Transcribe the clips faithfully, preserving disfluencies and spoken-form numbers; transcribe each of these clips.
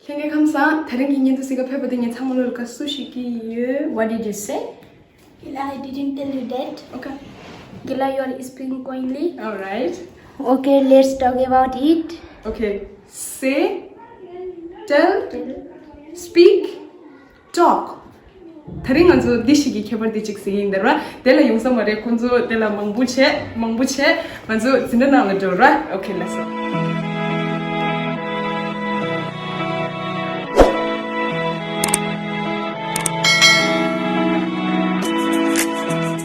ལྷན་རྒྱས་ཁམས་བཟང་། དེ་རིང་གི་བརྙན་ཐུང་གཟིགས་ག་ཕེབས་པ་དེ་ངས་ཚང་མ་ལོ་ལ་དགའ་བསུ་ཞུ་གི་ཡོད། What did you say? Kila, I didn't tell you that. Okay. Kila, you are speaking quietly. Alright. Okay, let's talk about it. Okay. Say, tell, speak, talk. དེ་རིང་ང་ཚོ་འདི་ཞིག་གི་ཁྱད་པར་འདི་གཅིག་གཟིགས་ཡིན་ད་ར། དེ་ལ་ཡོང་ས་མ་རེད། ཁོང་ཚོ་དེ་ལ་མང་པོ་བྱས་མང་པོ་བྱས་ང་ཚོ་འཛིན་གྲྭ་ནང་ལ་འགྲོ་ར། Okay, let's go.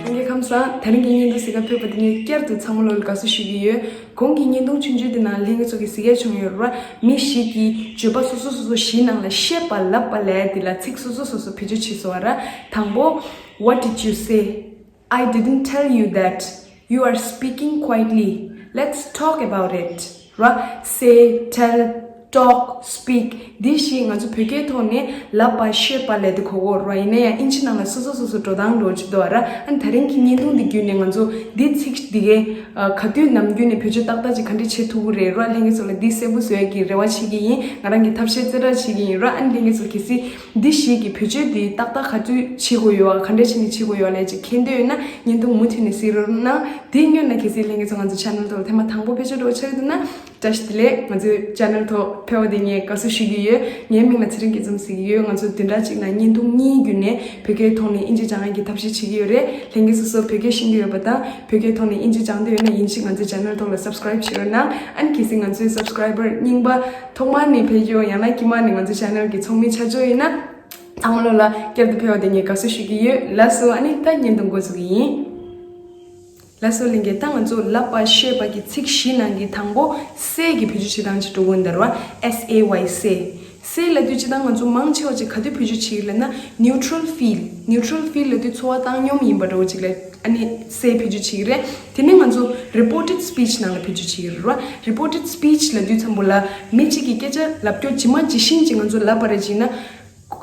ལྷན་རྒྱས་ཁམས་བཟང་། དེ་རིང་གི་བརྙན་ཐུང་གཟིགས་ག་ཕེབས་པ་དེ་ངས་བསྐྱར་དུ་ཚང་མ་ལོ་ལ་དགའ་བསུ་ཞུ་གི་ཡོད། གོང་གི་བརྙན་ཐུང་ཆུང་ཆུང་དེ་ནང་ལྷན་རྒྱས་ཚོ་གིས་གཟིགས་ཡ་བྱུང་ཡོད་ར། མི་ཞིག་གིས་བརྗོད་པ་སོ་སོ་སོ་སོ་བཞིའི་ནང་ལ་བཤད་པ་ལབ་པ་ལབ་ཡ་དེ་ལ་ཚིག་སོ་སོ་སོ་སོ་བེད་སྤྱོད་བྱེད་སོང་བ་ར། དང་པོ། What did you say? I didn't tell you that. You are speaking quietly. Let's talk about it. ར། Say, tell, talk, speak. འདི་བཞི་ང་ཚོ་བོད་སྐད་ཐོག་ནས་ལབ་པ་བཤད་པ་ལབ་དེ་གོ་གོ་ར། ཡིན་ན་ཡང་ཨིན་ཇི་ནང་ལ་སོ་སོ་སོ་སོ་འགྲོ་སྟངས་འགྲོ་ཅིག་འདུག་ར། ཨ་ནི་དེ་རིང་གི་བརྙན་ཐུང་འདི་བརྒྱུད་ནས་ང་ཚོ་འདི་ཚིག་འདི་གའི་ག་དུས་ནམ་རྒྱུན་ནས་བེད་སྤྱོད་ཏག་ཏག་ཅིག་ག་འདྲས་བྱེད་ཐུབ་ཀྱི་རེད་ར། ལྷན་རྒྱས་ཚོ་ལ་འདི་གསལ་པོ་བཟོ་ཡ་གི་རེ་བ་བྱེད་ཀྱི་ཡིན། ང་རང་གི་ཐབས་ཤེས་རྩེ་གྲ་བྱེད་ཀྱི་ཡིན་ར། ཨ་ནི་ལྷན་རྒྱས་ཚོ་གལ་སྲིད་འདི་བཞི་གི་བེད་སྤྱོད་འདི་ཏག་ཏག་ག་དུས་བྱེད་དགོས་ཡོད་བ། ག་འདྲས་བྱས་ནས་བྱེད་དགོས་ཡོད་ལབ་ཅིག་མཁྱེན་འདོད་ཡོད་ན་བརྙན་ཐུང་མུ་མཐུད་ནས་གཟིགས་རོགས་གནང་། དེའི་སྔོན་ལ་གལ་སྲིད་ལྷན་རྒྱས་ཚོ་ང་ཚོ་ཆེ་ནལ་ཐོག་ལ་ཐེངས་མ་དང་པོ་ཕེབས་འགྲོ་ཆགས་ཀྱི་འདུག་ན་བཀྲ་ཤིས་བདེ་ལེགས། ང་ཚོའི་ཆེ་ནལ་ཐོག་ཕེབས་པ་དེ་ངས་དགའ་བསུ་ཞུ་གི་ཡོད། ངའི་མིང་ལ་ཚེ་རིང་སྐྱིད་འཛོམས་ཟེར་གྱི་ཡོད། ང་ཚོ་བདུན་ཕྲག་གཅིག་ནང་བརྙན་ཐུང་གཉིས་བརྒྱུད་ནས་བོད་སྐད་ཐོག་ནས་ཨིན་ཇི་སྦྱང་ཡག་གི་ཐབས་ཤེས་བྱེད་ཀྱི་ཡོད་རེད། ལྷན་རྒྱས་སོ་སོ་བོད་སྐད་ཤེས་ཀྱི་ཡོད་པ་དང་བོད་སྐད་ཐོག་ནས་ཨིན་ཇི་སྦྱང་འདོད་ཡོད་ན་ཡིན་གཅིག་ང་ཚོའི་ཆེ་ནལ་ཐོག་ལ་སབ་སི་ཀ་རེབ་བྱེད་རོགས་གནང་། ཨ་ནི་གལ་སྲིད་ང་ཚོའི་སབ་སི་ཀ་རེ་བར་རྙིང་པ་ཐོག་མ་ནས་ཕེབས་ཀྱི་ཡོད། ཡང་ན་དཀྱིལ་མ་ནས་ང་ཚོའི་ཆེ་ནལ་གྱི་ཚོགས་མི་ཆགས་ཀྱི་ཡོད་ན་ཚང་མ་ལོ་ལ་བསྐྱར་དུ་ཕེབས་པ་དེ་ངས་དགའ་བསུ་ཞུ་གི་ཡོད། ལགས་སོ། ཨ་ནི་ད་བརྙན་ཐུང་འགོ་འཛུགས་ཀྱི་ཡིན། ལགས་སོ་ལྷན་རྒྱས། ད་ང་ཚོ་ལབ་པ་བཤད་པ་གི་ཚིག་བཞི་ནང་གི་དང་པོ་སེ་གི་བེད་སྤྱོད་བྱེད་སྟངས་ཅིག་འགྲོ་གི་ཡིན་ད་ར། S A Y, say. སེ་ལབ་དུས་སྤྱིར་བཏང་ང་ཚོ་མང་ཆེ་བ་ཅིག་ག་དུས་བེད་སྤྱོད་བྱེད་ཀྱི་ལབ་ན་neutral field. Neutral field ལབ་དུས་ཚོར་བ་བཏང་སྙོམས་ཡིན་པ་འདྲ་བོ་ཅིག་ལ་ཨ་ནི་སེ་བེད་སྤྱོད་བྱེད་ཀྱི་རེད། དེ་ནས་ང་ཚོ་reported speech ནང་ལ་བེད་སྤྱོད་བྱེད་ཀྱི་རེད་ར། Reported speech ལབ་དུས་ཙམ་པོ་ལ་མི་གཅིག་གིས་སྐད་ཆ་ལབ་རྒྱུ་ཇི་མ་ཇི་བཞིན་ཅིག་ང་ཚོ་ལབ་པ་རེད་ཅིག་ན།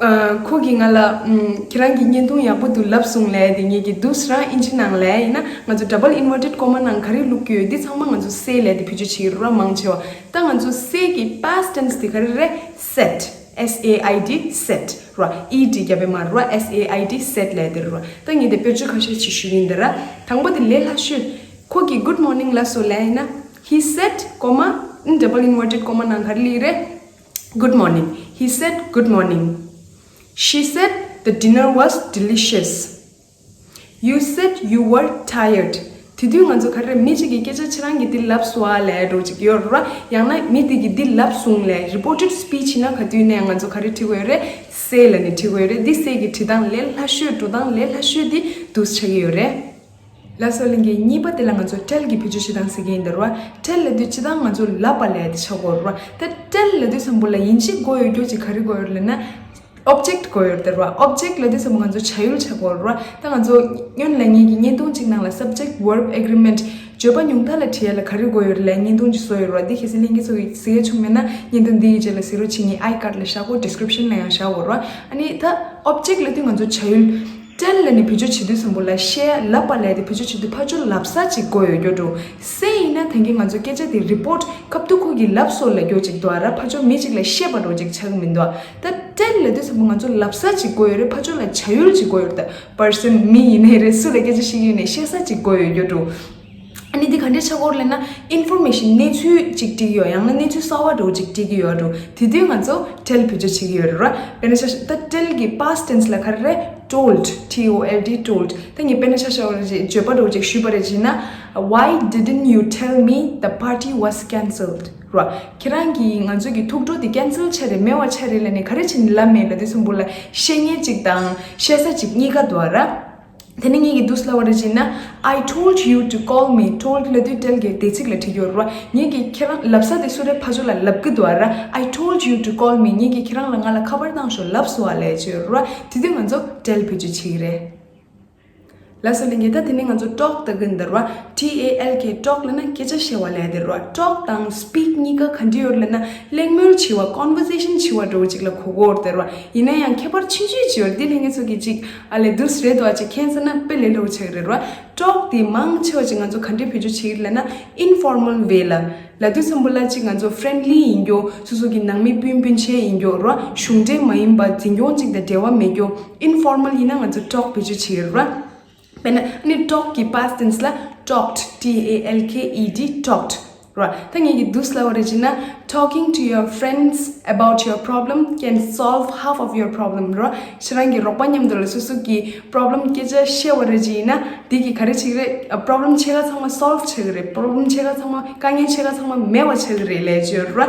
ཨ། ཁོ་གིས་ང་ལ་ཨམ། ཁྱེད་རང་གིས་བརྙན་ཐུང་ཡག་པོ་འདུག་ལབ་སོང་ལབ་དེ་ངེད་ཀྱིས་འདུག་སེ་རང་ཨིན་ཇི་ནང་ལབ་ཡིན་ན་ང་ཚོ་double inverted comma ནང་ག་རེ་བླུག་གི་ཡོད། འདི་ཚང་མ་ང་ཚོ་སེ་ལབ་དེ་བེད་སྤྱོད་བྱེད་ཀྱི་རེད་ར་མང་ཆེ་བ། ད་ང་ཚོ་སེ་གི་past tense དེ་ག་རེ་རེད། སེད། S A I D, sed ར། ed རྒྱབ་པ་མ་རེད་ར། S A I D, sed ལབ་དེ་རེད་ར། ད་ངས་དེ་དཔེར་བརྗོད་ཁ་ཤས་ཅིག་ཞུ་གི་ཡིན་ད་ར། དང་པོ་དེ་ལས་སླ་ཤོས། ཁོ་གིས་good morning ལབ་སོང་ལབ་ཡིན་ན། He said, comma, double inverted comma ནང་ག་རེ་ལབ་རེད། Good morning. He said, "Good morning." She said, "The dinner was delicious." You said you were tired. དེ་དུས་ང་ཚོ་ག་རེ་རེད། མི་གཅིག་གིས་སྐད་ཆ་ཁྱེད་རང་གིས་འདི་ལབ་སོང་ཨ་ལབ་འདྲ་བོ་ཅིག་ཡོད་རེད་ར། ཡང་ན་མི་དེ་གིས་འདི་ལབ་སོང་ལབ། Reported speech ཡིན་ན་ག་དུས་ནས་ང་ཚོ་ག་རེ་འབྲི་དགོས་ཡོད་རེད། སེ་ལབ་ནས་འབྲི་དགོས་ཡོད་རེད། འདི་སེ་གི་འབྲི་སྟངས་ལས་སླ་ཤོས། འགྲོ་སྟངས་ལས་སླ་ཤོས་འདི་འདུག་སེ་ཆགས་ཀྱི་ཡོད་རེད། ལགས་སོ་ལྷན་རྒྱས། གཉིས་པ་དེ་ལ་ང་ཚོ་ཊེལ་གྱི་བེད་སྤྱོད་བྱེད་སྟངས་ཟེར་གྱི་ཡིན་ད་ར། ཊེལ་ལབ་དུས་སྤྱིར་བཏང་ང་ཚོ་ལབ་པ་ལབ་དེ་ཆགས་ཀྱི་ཡོད་རེད་ར། ད་ཊེལ་ལབ་དུས་ཙམ་པོ་ལ་ཡིན་གཅིག་དགོས་ཡོད་རྒྱུ་ཅིག་ག་རེ་དགོས་ཡོད་ལབ་ན། ཨོབ་ཇེག་དགོས་ཡོད་རེད་ད་ར། ཨོབ་ཇེག་ལབ་དུས་ཙམ་པོ་ང་ཚོ་བྱ་ཡུལ་ཆགས་ཀྱི་ཡོད་རེད་ར། ད་ང་ཚོ་སྔོན་ལ་ངེད་ཀྱི་བརྙན་ཐུང་གཅིག་ནང་ལ་subject verb agreement བརྗོད་པ་ཉུང་མཐའ་ལ་བྲིས་ཡ་ལ་ག་རེ་དགོས་ཡོད་རེད་ལབ་བརྙན་ཐུང་ཅིག་བཟོས་ཡོད་རེད་ར། འདི་གལ་སྲིད་ལྷན་རྒྱས་ཚོ་གིས་གཟིགས་ཡ་བྱུང་མེད་ན་བརྙན་ཐུང་འདི་ཡི་རྗེས་ལ་གཟིགས་རོགས་བྱེད། ངས་ཨའི་ཀར་ལ་བཞག་གོ། ཌི་སི་ཀི་རིབ་ཤན་ལ་ཡང་བཞག་གོ་ར། ཨ་ནི་ད་ཨོབ་ཇེག་ལབ་དུས་ང་ཚོ་བྱ་ཡུལ། ཊེལ་ལབ་ནས་བེད་སྤྱོད་བྱེད་དུས་ཙམ་པོ་ལ་བཤད་ལབ་པ་ལབ་དེ་བེད་སྤྱོད་བྱེད་དུས་ཕར་ཕྱོགས་ལབ་ས་ཅིག་དགོས་ཡོད་རྒྱུ་འགྲོ། སེ་ཡིན་ན་ད་གིན་ང་ཚོ་སྐད་ཆ་དེ་རི་པོར་ཊི་ཁབ་ཏུ་ཁོ་གིས་ལབ་སོང་ལབ་རྒྱུ་ཅིག་འདུག་ཨ་ར། ཕར་ཕྱོགས་མི་ཅིག་ལ་བཤད་པ་འདྲ་བོ་ཅིག་ཆགས་ཀྱི་མི་འདུག་ཨ། ད་ཊེལ་ལབ་དུས་ཙམ་པོ་ང་ཚོ་ལབ་ས་ཅིག་དགོས་ཡོད་རེད། ཕར་ཕྱོགས་ལ་བྱ་ཡུལ་ཅིག་དགོས་ཡོད་རེད། ད་པར་སན་མི་ཡིན་ནའི་རེད། སུ་ལ་སྐད་ཆ་བཤད་ཀྱི་ཡོད་ནའི་བཤད་ས་ཅིག་དགོས་ཡོད་རྒྱུ་འགྲོ། ཨ་ནི་འདི་ག་འདྲས་ཆགས་ཀྱི་ཡོད་ལབ་ན། ཨིན་ཕོར་མེ་ཤན་གནས་ཚུལ་ཅིག་བྲིས་ཀྱི་ཡོད། ཡང་ན་གནས་ཚུལ་གསར་བ་འདྲ་བོ་ཅིག་བྲིས་ཀྱི་ཡོད་འགྲོ། དེ་དུས་ང་ཚོ་ཊེལ་བེད་སྤྱོད་བྱེད་ཀྱི་ཡོད་རེད་ར། དཔེར་ན་ཆ་བཞག་ད་ཊེལ་གྱི་past tense ལ་ག་རེ་རེད། ཊོལ་ཌི། T O L D, ཊོལ་ཌི། ད་ངས་དཔེར་ན་ཆ་བཞག་པ་རེད། བརྗོད་པ་འདྲ་བོ་ཅིག་ཞུས་པ་རེད་ཅེ་ན། Why didn't you tell me the party was cancelled? ར། ཁྱེད་རང་གིས་ང་ཚོ་གི་ཐུགས་སྤྲོ་དེ་ཀེན་སེལ་ཆགས་རེད། མེད་པ་ཆགས་རེད་ལབ་ནས་ག་རེ་བྱས་ནས་ལབ་མེད་ལབ་དུས་ཙམ་པོ་ལ་བཤད་མཁན་ཅིག་དང་བཤད་ས་ཅིག་གཉིས་ཀ་འདུག་ཨ་ར། དེ་ནས་ངེད་ཀྱིས་འདུག་སེ་ལབ་པ་རེད་ཅེ་ན། I told you to call me. ཊོལ་ཌི་ལབ་དུས་ཊེལ་གྱི་འདས་ཚིག་ལ་བྲིས་ཀྱི་ཡོད་རེད་བ། ངེད་ཀྱིས་ཁྱེད་རང་ལབ་ས་དེ་སུ་རེད། ཕར་ཕྱོགས་ལ་ལབ་ཀྱི་འདུག་ཨ་ར། I told you to call me. ངེད་ཀྱིས་ཁྱེད་རང་ལ་ང་ལ་ཁ་པར་བཏང་ཤོག་ལབ་སོང་ཨ་ལབ་ཀྱི་ཡོད་རེད་བ། དེ་དུས་ང་ཚོ་ཊེལ་བེད་སྤྱོད་བྱེད་ཀྱི་རེད། ལགས་སོ་ལྷན་རྒྱས། ད་དེ་ནས་ང་ཚོ་ཊོག་ལྟ་གི་ཡིན་ད་ར་བ། T A L K, ཊོག་ལབ་ན་སྐད་ཆ་བཤད་པ་ལབ་ཡ་དེ་ར་བ། ཊོག་དང་སི་པིག་གཉིས་ཀ་ག་འདྲ་ཡོད་ལབ་ན་གླེང་མོལ་བྱེད་པ། ཀོན་ཝར་སེ་ཤན་བྱེད་པ་འདྲ་བོ་ཅིག་ལ་གོ་གི་ཡོད་རེད་ད་ར་བ། ཡིན་ན་ཡང་ཁྱད་པར་ཆུང་ཆུང་ཅིག་ཡོད་རེད། འདི་ལྷན་རྒྱས་ཚོ་གིས་ཅིག་ཨ་ལས་འདུག་སེ་རེད་འདུག་ཅིག་མཁྱེན་ས་ན་དཔེ་ལས་སླ་པོ་ཆགས་ཀྱི་རེད་ར་བ། ཊོག་དེ་མང་ཆེ་བ་ཅིག་ང་ཚོ་ག་འདྲ་བེད་སྤྱོད་བྱེད་ཀྱི་རེད་ལབ་ན་ཨིན་ཕོར་མལ་ཝེ་ལ། ལབ་དུས་ཙམ་པ་ལ་ཅིག་ང་ཚོ་friendly་ཡིན་རྒྱུ། སོ་སོ་གི་ནང་མི་སྤུན་སྤུན་མཆེད་ཡིན་རྒྱུ་ར། གཞུང་འབྲེལ་མ་ཡིན་པ་འཛིན་སྐྱོང་ཅིག་དང་འབྲེལ་བ་མེད་རྒྱུ། Informal་ཡིན་ན་ང་ཚོ་talk་བེད་སྤྱོད་བྱེད་ཀྱི་ར། དཔེར་ན་ཨ་ནི་talk་གི་past tense་ལ་talked, T A L K E D, talked་ར། ད་ངས་ཀྱི་འདུག་ལབ་པ་རེད་ཅེ་ན། Talking to your friends about your problem can solve half of your problem་ར། ཁྱེད་རང་གི་རོགས་པ་མཉམ་དུ་ལ་སོ་སོ་གི་problem་སྐད་ཆ་བཤད་པ་རེད་ཅེ་ན། དེ་གི་ག་རེ་བྱེད་ཀྱི་རེད། problem་ཕྱེད་ཀ་ཚང་མ་solve་བྱེད་ཀྱི་རེད། problem་ཕྱེད་ཀ་ཚང་མ། དཀའ་ངལ་ཕྱེད་ཀ་ཚང་མ་མེད་པ་བྱེད་ཀྱི་རེད་ལབ་ཀྱི་ཡོད་ར།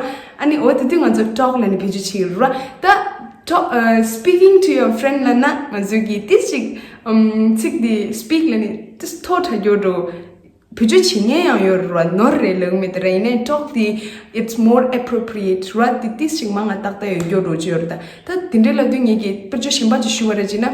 ཨ་ནི་འོ་དེ་དུས་ང་ཚོ་talk་ལབ་ནས་བེད་སྤྱོད་བྱེད་ཀྱི་ར། ད་talk- ཨ། speaking to your friend་ལབ་ན་ང་ཚོ་གི་ཏིས་ཅིག་ཨམ། ཚིག་དེ་speak་ལབ་ནས་ཏིས་མཐོ་དྲགས་ཡོད་འགྲོ། བེད་སྤྱོད་བྱེད་མཁན་ཡང་ཡོད་ར། ནོར་རེད་ལབ་མེད་དེ་ར། ཡིན་ནའི་talk་དེ་it's more appropriate་ར། དེ་ཏིས་ཅིག་མང་ང་ཏག་ཏག་ཡོད་རྒྱུ་འགྲོ་ཅི་ཡོད་ར། ད་ད་དེ་འདྲའི་ལབ་དུས་ངས་ཀྱི་དཔེར་བརྗོད་གཞན་པ་ཅིག་ཞུ་བ་རེད་ཅེ་ན།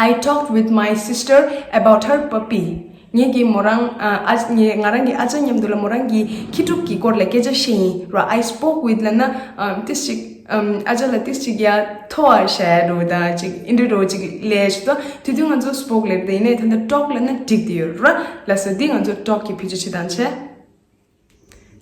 I talked with my sister about her puppy. ངས་ཀྱི་མོ་རང་ཨ། ཨ། ངས་ང་རང་གི་ཨ་ཅག་མཉམ་དུ་ལ་མོ་རང་གི་ཁྱི་ཕྲུག་གི་སྐོར་ལ་སྐད་ཆ་བཤད་ཡིན་ར། I spoke with་ལབ་ན་ཨ། ཏིས་ཅིག་ཨམ། ཨ་ཅག་ལ་ཏིས་ཅིག་ཡ་མཐོ་བ་བཤད་འགྲོ་ད་ཅིག་ཨིན་འདྲ་འགྲོ་ཅིག་ལས་ཞུ་ད། དེ་དུས་ང་ཚོ་spoke་ལབ་དེ་ཡིན་ནའི་ད་ལྟ་talk་ལབ་ན་འགྲིག་དེ་ཡོད་ར། ལགས་སོ། འདི་ང་ཚོ་talk་གི་བེད་སྤྱོད་བྱེད་སྟངས་བྱས།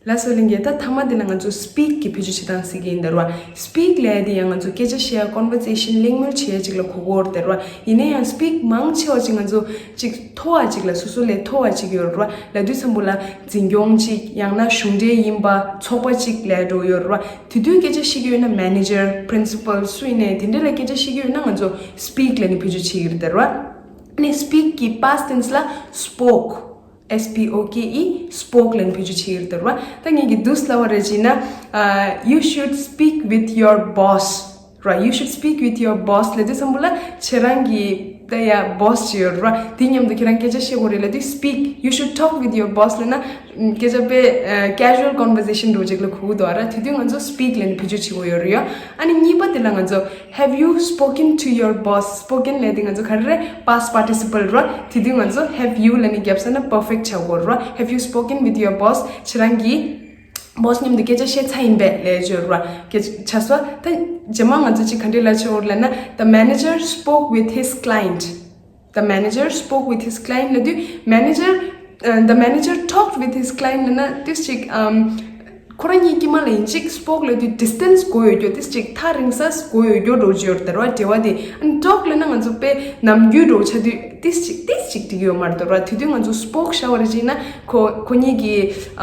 ལགས་སོ་ལྷན་རྒྱས། ད་མཐའ་མ་འདི་ལ་ང་ཚོ་speak་གི་བེད་སྤྱོད་བྱེད་སྟངས་ཟེར་གྱི་ཡིན་ད་ར། speak་ལབ་ཡ་དེ་ཡང་ང་ཚོ་སྐད་ཆ་བཤད་ཡ་conversation་གླེང་མོལ་བྱེད་ཡ་ཅིག་ལ་གོ་གོ་ར་དེ་ར། ཡིན་ན་ཡང་speak་མང་ཆེ་བ་ཅིག་ང་ཚོ་ཅིག་མཐོ་བ་ཅིག་ལ་སོ་སོ་ལས་མཐོ་བ་ཅིག་ཡོད་ར། ལབ་དུས་ཙམ་པོ་ལ་འཛིན་སྐྱོང་ཅིག་ཡང་ན་གཞུང་འབྲེལ་ཡིན་པ་ཚོགས་པ་ཅིག་ལ་འགྲོ་ཡོད་ར། དེ་དུས་སྐད་ཆ་བཤད་ཀྱི་ཡོད་ན་manager, principal་སུ་ཡིན་ནའི་དེ་འདྲ་ལ་སྐད་ཆ་བཤད་ཀྱི་ཡོད་ན་ང་ཚོ་speak་ལབ་ནས་བེད་སྤྱོད་བྱེད་ཀྱི་རེད་ད་ར། ཨ་ནི་speak་གི་past tense་ལ་spoke, S P O K E, spoke་ལབ་ནས་བེད་སྤྱོད་བྱེད་ཀྱི་རེད་ད་ར། ད་ངས་ཀྱི་འདུག་ལབ་པ་རེད་ཅེ་ན། ཨ། you should speak with your boss ར། you should speak with your boss་ལབ་དུས་ཙམ་པོ་ལ་ཁྱེད་རང་གི་ད་ཡ་boss་ཅིག་ཡོད་ར། དེ་མཉམ་དུ་ཁྱེད་རང་སྐད་ཆ་བཤད་དགོས་རེད་ལབ་དུས་speak, you should talk with your boss་ལབ་ན་སྐད་ཆ་དཔེ་ཨ་casual conversation་འདྲ་ཅིག་ལ་གོ་གི་འདུག་ར། དེ་དུས་ང་ཚོ་speak་ལབ་ནས་བེད་སྤྱོད་བྱེད་དགོས་ཡོད་རེད་ཡ། ཨ་ནི་གཉིས་པ་དེ་ལ་ང་ཚོ Have you spoken to your boss? Spoken་ལབ་དེ་ང་ཚོ་ག་རེ་རེད། past participle་ར། དེ་དུས་ང་ཚོ་have you་ལབ་ནས་བརྒྱབ་ས་ན་perfect་བྱ་དགོས་ར། Have you spoken with your boss? ཁྱེད་རང་གིས་boss་མཉམ་དུ་སྐད་ཆ་བཤད་ཚར་ཡིན་པས་ལབ་བརྗོད་ར། སྐད་ཆ་བྱ་སོ། ད་རྗེས་མ་ང་ཚོ་ཅིག་ག་འདྲ་ལབ་ཆོག་ལབ་ན། The manager spoke with his client. The manager spoke with his client་ལབ་དུས་manager, uh, the manager talked with his client་ལབ་ན་ཏིས་ཅིག་ཨམ། ཁོ་རང་གཉིས་དཀྱིལ་མ་ལ་ཡིན་ཅིག་spoke་ལབ་དུས་distance་དགོས་ཡོད་རྒྱུ། ཏིས་ཅིག་ཐག་རིང་ས་དགོས་ཡོད་རྒྱུ་འགྲོ་ཅི་ཡོད་རེད་ད་ར། འབྲེལ་བ་དེ། ཨ་ནི་talk་ལབ་ན་ང་ཚོ་དཔེ་ནམ་རྒྱུན་འགྲོ་ཆ་དུས་ཏིས་ཅིག་ཏིས་ཅིག་འགྲིག་ཡོད་མ་རེད་ད་ར། དེ་དུས་ང་ཚོ་spoke་བྱ་བ་རེད་ཅེ་ན། ཁོ་ཁོ་གཉིས་ཀྱི་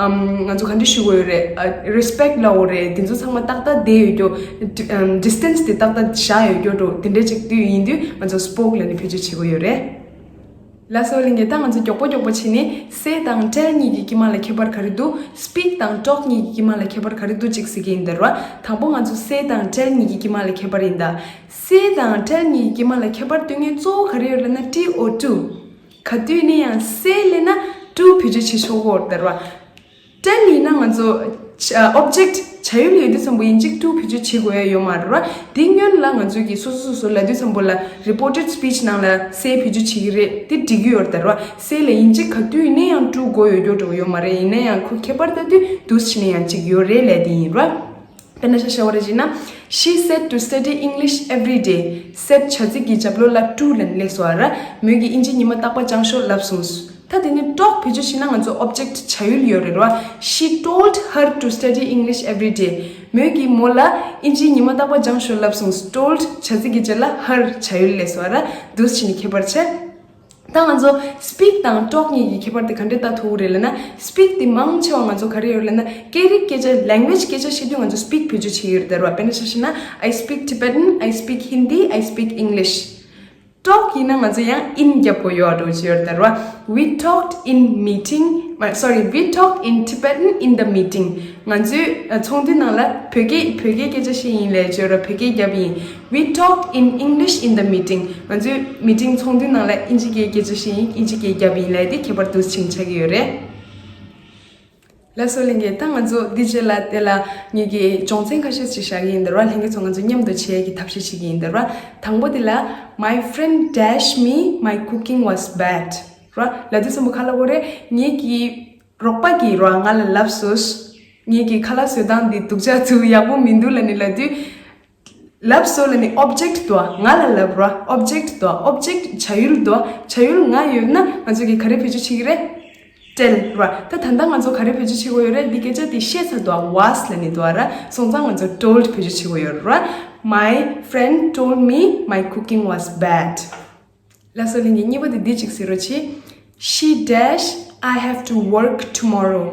ཨམ། ང་ཚོ་ག་འདྲ་ཞུ་དགོས་ཡོད་རེད། ཨ། respect་ལབ་དགོས་རེད། དེ་ཚོ་ཚང་མ་ཏག་ཏག་བསྡད་ཡོད་རྒྱུ། ཨམ། distance་དེ་ཏག་ཏག་བཞག་ཡོད་རྒྱུ་འགྲོ། དེ་འདྲ་ཅིག་དུས་ཡིན་དུས་ང་ཚོ་spoke་ལབ་ནས་བེད་སྤྱོད་བྱེད་དགོས་ཡོད་རེད། ལགས་སོ་ལྷན་རྒྱས། ད་ང་ཚོ་མགྱོགས་པོ་མགྱོགས་པོ་བྱས་ནས་say་དང་tell་གཉིས་ཀྱི་དཀྱིལ་མ་ལ་ཁྱད་པར་ག་རེ་འདུག speak་དང་talk་གཉིས་ཀྱི་དཀྱིལ་མ་ལ་ཁྱད་པར་ག་རེ་འདུག་ཅིག་ཟེར་གྱི་ཡིན་ད་ར། དང་པོ་ང་ཚོ་say་དང་tell་གཉིས་ཀྱི་དཀྱིལ་མ་ལ་ཁྱད་པར་ཡིན་ད། say་དང་tell་གཉིས་ཀྱི་དཀྱིལ་མ་ལ་ཁྱད་པར་སྟོན་མཁན་གཙོ་བོ་ག་རེ་ཡོད་ལབ་ན་T O two། ག་དུས་ནས་ཡང་say་ལབ་ན་to་བེད་སྤྱོད་བྱེད་ཆོག་གོ་ད་ར། tell་ཡིན་ན་ང་ཚོ་ཨ། object་བྱ་ཡུལ་ཡོད་དུས་ཙམ་པོ་ཡིན་ཅིག་to་བེད་སྤྱོད་བྱེད་དགོས་ཡ་ཡོད་མ་རེད་ར། དེ་སྔོན་ལ་ང་ཚོ་གིས་སོ་སོ་སོ་སོ་ལབ་དུས་ཙམ་པོ་ལ་reported speech་ནང་ལ་say་བེད་སྤྱོད་བྱེད་ཀྱི་རེད། དེ་འགྲིག་གི་ཡོད་རེད་ད་ར། say་ལ་ཡིན་ཅིག་ག་དུས་ཡིན་ན་ཡང་to་དགོས་ཡོད་རྒྱུ་འགྲོ་གི་ཡོད་མ་རེད། ཡིན་ན་ཡང་ཁོ་ཁྱད་པར་ལྟ་དུས་to་བྱས་ནས་ཡང་ཅིག་ཡོད་རེད་ལབ་དེ་ཡིན་ར། དཔེར་ན་ཆ་བཞག་པ་རེད་ཅེ་ན། She set to study English every day. set་བྱ་ཚིག་གི་རྒྱབ་ལོགས་ལ་to་ལབ་ནས་སླེབས་སོང་བ་ར། མོས་ཀྱིས་ཨིན་ཇི་ཉི་མ་རྟག་པར་སྦྱང་ཤོག་ལབ་སོང་། ད་དེ་ནས་talk་བེད་སྤྱོད་བྱས་ན་ང་ཚོ་object་བྱ་ཡུལ་ཡོད་རེད་ར། She told her to study English every day. མོས་ཀྱིས་མོ་ལ་ཨིན་ཇི་ཉི་མ་རྟག་པར་སྦྱང་ཤོག་ལབ་སོང་། told་བྱ་ཚིག་གི་རྗེས་ལ་her་བྱ་ཡུལ་སླེབས་སོང་བ་ར། འདུག་སེ་བྱས་ནས་ཁྱད་པར་ཕྱེ། ད་ང་ཚོ་speak་དང་talk་གཉིས་ཀྱི་ཁྱད་པར་དེ་ག་འདྲས་ལྟ་ཐུབ་ཀྱི་རེད་ལབ་ན། speak་དེ་མང་ཆེ་བ་ང་ཚོ་ག་རེ་ཡོད་ལབ་ན། སྐད་རིགས་སྐད་ཆ་language་སྐད་ཆ་བཤད་དུས་ང་ཚོ་speak་བེད་སྤྱོད་བྱེད་ཀྱི་ཡོད་རེད་ད་ར། དཔེར་ན་ཆ་བཞག་ན། I speak Tibetan, I speak Hindi, I speak English. talk་ཡིན་ན་ང་ཚོ་ཡང་in་རྒྱབ་དགོས་ཡོད་འགྲོ་ཅི་ཡོད་རེད་ད་ར། We talked in meeting, sorry, we talked in Tibetan in the meeting. ང་ཚོས་ཚོགས་འདུའི་ནང་ལ་བོད་སྐད་བོད་སྐད་སྐད་ཆ་བཤད་ཡིན་ལབ་ཅི་ཡོད་ར། བོད་སྐད་རྒྱབ་ཡིན། We talked in English in the meeting. ང་ཚོས་meeting་ཚོགས་འདུའི་ནང་ལ་ཨིན་ཇི་སྐད་སྐད་ཆ་བཤད་ཡིན། ཨིན་ཇི་སྐད་རྒྱབ་ཡིན་ལབ་དེ་ཁྱད་པར་འདུག་སེ་ཆགས་ཀྱི་ཡོད་རེད། ལགས་སོ་ལྷན་རྒྱས། ད་ང་ཚོ་འདི་རྗེས་ལ་དེ་ལ་ངེད་ཀྱི་སྦྱོང་ཚན་ཁ་ཤས་ཤིག་བཞག་གི་ཡིན་ད་ར། ལྷན་རྒྱས་ཚོ་ང་ཚོ་མཉམ་དུ་བྱེད་ཡས་ཀྱི་ཐབས་ཤེས་བྱེད་ཀྱི་ཡིན་ད་ར། དང་པོ་དེ་ལ། My friend dash me, my cooking was bad. ར། ལབ་དུས་ཙམ་པ་ག་ལབ་དགོས་རེད། ངེད་ཀྱི་རོགས་པ་གིས་ར་ང་ལ་ལབ་སོང་། ངེད་ཀྱི་ཁ་ལག་བཟོ་སྟངས་འདི་སྡུག་ཅག་ཚུལ་ཡག་པོ་མི་འདུག་ལབ་ནས་ལབ་དུས། ལབ་སོང་ལབ་ནས་object་དོ་ང་ལ་ལབ་ར། object་དོ་object་བྱ་ཡུལ་དོ་བྱ་ཡུལ་ང་ཡོད་ན་ང་ཚོ་གིས་ག་རེ་བེད་སྤྱོད་བྱེད་ཀྱི་རེད། tell ར། ད་ད་ལྟ་ང་ཚོ་ག་རེ་བེད་སྤྱོད་བྱེད་དགོས་ཡོད་རེད། འདི་སྐད་ཆ་དེ་བཤད་ཚར་འདུག was ལབ་ནས་འདུག་ར། སོང་ཙང་ང་ཚོ་told བེད་སྤྱོད་བྱེད་དགོས་ཡོད་ར། My friend told me my cooking was bad. ལགས་སོ། ལྷན་རྒྱས། གཉིས་པ་དེ་འདི་གཅིག་གཟིགས་རོགས་གྱིས། She dash I have to work tomorrow.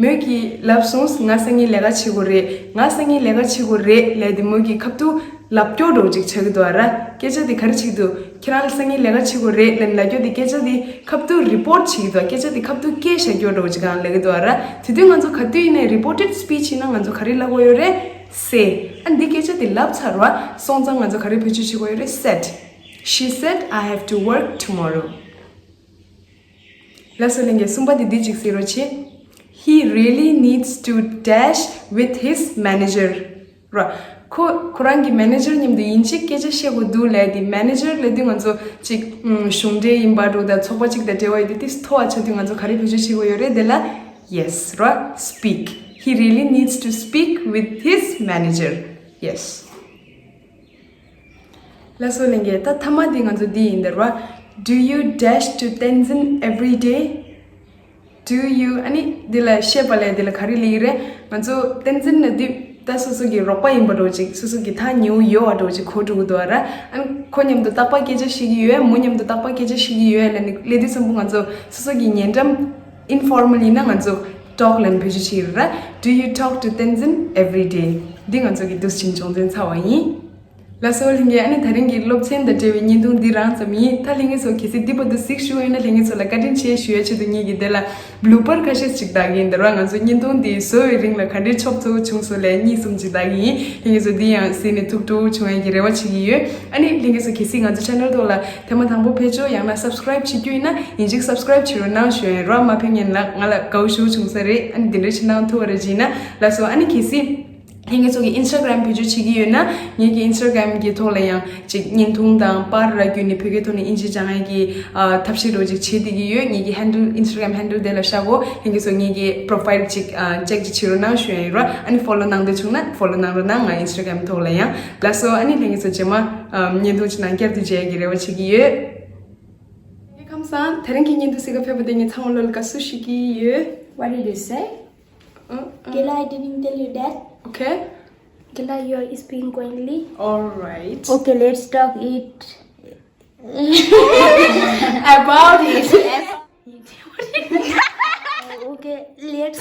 མོས་ཀྱིས་ལབ་སོང་། ང་སང་ཉིན་ལས་ཀ་བྱེད་དགོས་རེད། ང་སང་ཉིན་ལས་ཀ་བྱེད་དགོས་རེད་ལབ་དེ་མོས་ཀྱིས་ཁ་ཐུག་ལབ་སྐྱོར་འདྲ་བོ་ཅིག་བྱ་གི་འདུག་ཨ་ར། སྐད་ཆ་དེ་ག་རེ་བྱེད་ཀྱི་འདུག་ཁྱེད་རང་ལ་སང་ཉིན་ལས་ཀ་བྱེད་དགོས་རེད་ལབ་ལབ་རྒྱུ་དེ་སྐད་ཆ་དེ་ཁ་ཐུག་report བྱེད་ཀྱི་འདུག་སྐད་ཆ་དེ་ཁ་ཐུག་སྐད་བཤད་སྐྱོར་འདྲ་བོ་ཅིག་གང་ལབ་གི་འདུག་ཨ་ར། དེ་དུས་ང་ཚོ་ག་དུས་ཡིན་ནའི་reported speech ཡིན་ན་ང་ཚོ་ག་རེ་ལབ་དགོས་ཡོད་རེད། say། ཨ་འདི་སྐད་ཆ་དེ་ལབ་ཚར་བ་སོང་ཙང་ང་ཚོ་ག་རེ་བེད་སྤྱོད་བྱེད་དགོས་ཡོད་རེད། said. She said I have to work tomorrow. ལགས་སོ། ལྷན་རྒྱས། གསུམ་པ་དེ་འདི་གཅིག་གཟིགས་རོགས་གྱིས། He really needs to dash with his manager. ར། ཁོ་ཁོ་རང་གི་manager མཉམ་དུ་ཡིན་གཅིག་སྐད་ཆ་བཤད་དགོས་འདུག་ལབ་དེ། manager ལབ་དུས་ང་ཚོ་ཅིག་ཨུམ་གཞུང་འབྲེལ་ཡིན་པ་འདྲ་བོ་དང་ཚོགས་པ་ཅིག་དང་འབྲེལ་བ་ཡོད་དུས་དེ་མཐོ་བ་ཆགས་དུས་ང་ཚོ་ག་རེ་བེད་སྤྱོད་བྱེད་དགོས་ཡོད་རེད། དེ་ལ་yes ར། speak. He really needs to speak with his manager. Yes. ལགས་སོ། ལྷན་རྒྱས། ད་མཐའ་མ་དེ་ང་ཚོ་འདི་ཡིན་ད་ར། Do you dash to Tenzin every day? Do you ཨ་ནི་འདི་ལ་བཤད་པ་ལས་འདི་ལ་ག་རེ་ལབ་ཀྱི་རེད། ང་ཚོ་བསྟན་འཛིན་ལབ་དུས་ད་སོ་སོ་གི་རོགས་པ་ཡིན་པ་འདྲ་བོ་ཅིག་སོ་སོ་གི་ཐག་ཉེ་བོ་ཡོད་པ་འདྲ་བོ་ཅིག་གོ་འགྲོ་གི་འདུག་ཨ་ར། ཨ་ནི་ཁོ་མཉམ་དུ་རྟག་པར་སྐད་ཆ་བཤད་ཀྱི་ཡོད། མོ་མཉམ་དུ་རྟག་པར་སྐད་ཆ་བཤད་ཀྱི་ཡོད་ལབ་ནི་ལབ་དུས་ཙམ་པོ་ང་ཚོ་སོ་སོ་གི་ཉེ་འགྲམ་informal ཡིན་ན་ང་ཚོ་talk ལབ་ནི་བེད་སྤྱོད་བྱེད་ཀྱི་རེད་ར། Do you talk to Tenzin every day? འདི་ང་ཚོ་གི་འདུག་སེ་བྱུང་ཚན་ཚར་བ་ཡིན། ལགས་སོ། ལྷན་རྒྱས། ཨ་ནི་དེ་རིང་གི་སློབ་ཚན་དང་འབྲེལ་བའི་བརྙན་ཐུང་འདི་རང་ཙམ་ཡིན། ད་ལྷན་རྒྱས་ཚོ་གལ་སྲིད་འདི་བར་དུ་གཟིགས་བཞུགས་ཡོད་ན་ལྷན་རྒྱས་ཚོ་ལ་བཀའ་དྲིན་ཆེ་ཞུ་ཡ་ཆེད་དུ་ངེད་ཀྱིས་དེ་ལ་blooper ཁ་ཤས་ཤིག་བཏགས་ཀྱི་ཡིན། དེ་རིང་ང་ཚོ་བརྙན་ཐུང་འདི་བཟོ་བའི་རིང་ལ་ག་འདྲའི་ཆོབ་ཚོ་བྱུང་སོང་ལབ་གཉིས་གསུམ་ཅིག་བཏགས་ཀྱི་ཡིན། ལྷན་རྒྱས་ཚོ་འདི་ཡང་གཟིགས་ནས་ཐུགས་སྤྲོ་བྱུང་ཡ་གི་རེ་བ་བྱེད་ཀྱི་ཡོད། ཨ་ནི་ལྷན་རྒྱས་ཚོ་གལ་སྲིད་ང་ཚོ་channel ཐོག་ལ་ཐེངས་མ་དང་པོ་ཕེབས་ཆོག་ཡང་ན་subscribe བྱེད་རྒྱུ་ཡིན་ན་ཡིན་གཅིག་subscribe བྱེད་རོགས་གནང་ཞུ་ཡ་ཡིན། རོགས་མ་ཕེབས་ཉན་ལ་ང་ལ་དགའ་བོ་ཞེ་པོ་བྱུང་ས་རེད། ཨ་ནི་འདི་འདྲ་ཞིག་གནང་ཐུབ་པ་རེད་བྱས་ན་ལགས་སོ། ཨ་ནི་གལ་སྲིད་ལྷན་རྒྱས་ཚོ་གི་Instagram བེད་སྤྱོད་བྱེད་ཀྱི་ཡོད་ན་ངེད་ཀྱི་Instagram གི་ཐོག་ལ་ཡང་ཅིག་བརྙན་ཐུང་དང་པར་ར་བརྒྱུད་ནས་བོད་སྐད་ཐོག་ནས་དབྱིན་ཇི་སྦྱང་ཡ་གི་ཨ་ཐབས་ཤེས་འདྲ་བོ་ཅིག་བྱེད་བསྡད་ཀྱི་ཡོད། ངེད་ཀྱི་handle Instagram handle དེ་ལ་ཤར་གོ། ལྷན་རྒྱས་ཚོ་ངེད་ཀྱི་profile ཅིག་ཨ་check ཅིག་བྱེད་རོགས་གནང་ཞུ་ཡ་ཡིན་རོགས། ཨ་ནི་follow གནང་འདོད་བྱུང་ན་follow གནང་རོགས་གནང་ང་Instagram ཐོག་ལ་ཡང་ལགས་སོ། ཨ་ནི་ལྷན་རྒྱས་ཚོ་རྗེས་མ་ཨ་བརྙན་ཐུང་ཅིག་ནང་བསྐྱར་དུ་མཇལ་ཡ་གི་རེ་བ་བྱེད་ཀྱི་ཡོད། ཁམས་བཟང་། དེ་རིང་གི་བརྙན་ཐུང་གཟིགས་ག་ཕེབས་པ་དེ་ངས་ཚང་མ་ལོ་ལ་དགའ་བསུ་ཞུ་གི་ཡོད། What did you say? Uh, uh. Kayla, I didn't tell you that. Okay. Kayla, you are speaking quietly. All right. Okay, let's talk it. About it. Okay, let's.